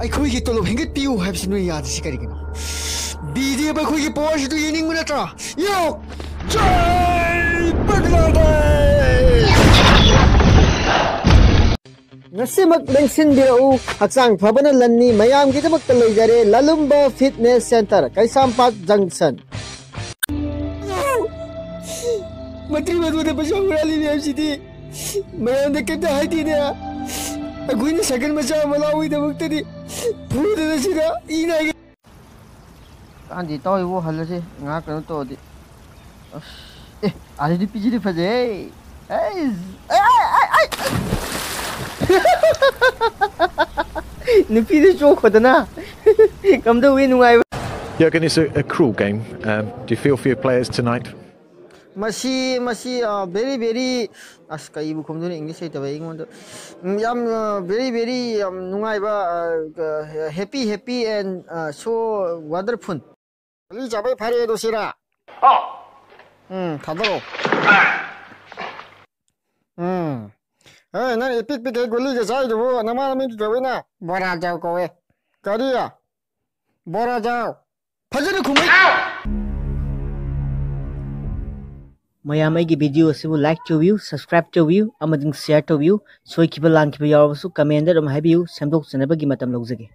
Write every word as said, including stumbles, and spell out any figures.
ꯑꯩꯈꯣꯏꯒꯤ ꯇꯣꯂꯣꯞ ꯍꯦꯟꯒꯠꯄꯤꯌꯨ ꯍꯥꯏꯕꯁꯤ ꯅꯣꯏ ꯌꯥꯗ꯭ꯔꯤꯁꯤ ꯀꯔꯤꯒꯤꯅꯣ? ꯕꯤ ꯖꯤ ꯑꯦꯐ ꯑꯩꯈꯣꯏꯒꯤ ꯄꯋꯥꯔꯁꯤꯗꯨ ꯌꯦꯡꯅꯤꯡꯕ ꯅꯠꯇ꯭ꯔꯥ? ꯌꯦꯡꯉꯨ! ꯖꯥꯏ ꯕꯪꯒ꯭ꯂꯥꯗꯦꯁ! ꯉꯁꯤꯃꯛ ꯂꯦꯡꯁꯤꯟꯕꯤꯔꯛꯎ, ꯍꯛꯆꯥꯡ ꯐꯕꯅ ꯂꯟꯅꯤ, ꯃꯌꯥꯝꯒꯤꯗꯃꯛꯇ ꯂꯩꯖꯔꯦ ꯂꯥꯂꯨꯝꯕ ꯐꯤꯠꯅꯦꯁ ꯁꯦꯟꯇꯔ, ꯀꯩꯁꯥꯝꯄꯥꯠ ꯖꯪꯁꯟ꯫ ꯃꯇ꯭ꯔꯤ ꯃꯗꯨꯗ ꯄꯩꯁꯥ ꯍꯨꯔꯥꯜꯂꯤꯅꯦ ꯍꯥꯏꯕꯁꯤꯗꯤ ꯃꯌꯥꯝꯗ ꯀꯩꯝꯇ ꯍꯥꯏꯗꯦꯅꯦ꯫ ꯑꯩꯈꯣꯏꯅ ꯁꯥꯏꯀꯜ ꯃꯆꯥ ꯑꯃ ꯂꯧꯕꯒꯤꯗꯃꯛꯇꯗꯤ ꯐꯨꯗꯅ ꯁꯤꯗ ꯏ ꯅꯥꯏꯒꯦ꯫ ꯀꯥꯟꯗꯦ ꯏꯇꯥꯎ, ꯏꯕꯣ, ꯍꯜꯂꯁꯦ꯫ ꯉꯥꯏꯍꯥꯛ ꯀꯩꯅꯣ ꯇꯧꯔꯗꯤ꯫ ꯑꯁ, ꯑꯦ, ꯑꯥꯗꯗꯤ ꯄꯤꯖꯤꯗꯤ ꯐꯖꯩ꯫ ꯑꯩ, ꯑꯩ, ꯑꯩ, ꯑꯩ, ꯑꯩ꯫ ꯅꯨꯄꯤꯗ ꯆꯣꯛꯈꯣꯗꯅ꯫ ꯀꯝꯗꯧꯏ, ꯅꯨꯡꯉꯥꯏꯕ? Jurgen, it's a, a cruel game. Um, do you feel for your players tonight? ꯃꯁꯤ, ꯃꯁꯤ, ꯑ, very, very, ꯑꯁ, ꯀꯩꯕꯨ ꯈꯨꯝꯗꯣꯏꯅꯣ, ꯏꯪꯂꯤꯁ ꯍꯩꯇꯕ ꯑꯩꯉꯣꯟꯗ꯫ ꯎꯝ, ꯌꯥꯝ, ꯑ, very, very, ꯌꯥꯝ ꯅꯨꯡꯉꯥꯏꯕ, ꯑ, happy, happy and, ꯑ, so wonderful. ꯒꯨꯂꯤ ꯆꯥꯕꯩ ꯐꯔꯦ ꯑꯗꯣ ꯁꯤꯔꯥ? ꯎꯝ, ꯊꯥꯗꯔꯛꯑꯣ꯫ ꯎꯝ꯫ ꯑꯦ, ꯅꯪ ꯏꯄꯤꯛ ꯄꯤꯛꯈꯩ ꯒꯨꯂꯤꯒ ꯆꯥꯏꯗꯨꯕꯨ ꯅꯃꯥ ꯅꯃꯤꯡꯗꯤ ꯀꯧꯏꯅ? ꯕꯣꯔꯥꯖꯥꯎ ꯀꯧꯋꯦ꯫ ꯀꯔꯤ? ꯕꯣꯔꯥꯖꯥꯎ꯫ ꯐꯖꯅ ꯈꯨꯝꯃꯨ꯫ ꯃꯌꯥꯝ ꯑꯩꯒꯤ video ꯑꯁꯤꯕꯨ like ꯇꯧꯕꯤꯌꯨ, subscribe ꯇꯧꯕꯤꯌꯨ ꯑꯃꯗꯤ share ꯇꯧꯕꯤꯌꯨ꯫ ꯁꯣꯏꯈꯤꯕ ꯂꯥꯟꯈꯤꯕ ꯌꯥꯎꯔꯕꯁꯨ comment ꯑꯗꯨꯝ ꯍꯥꯏꯕꯤꯌꯨ, ꯁꯦꯝꯗꯣꯛꯆꯅꯕꯒꯤ ꯃꯇꯝ ꯂꯧꯖꯒꯦ꯫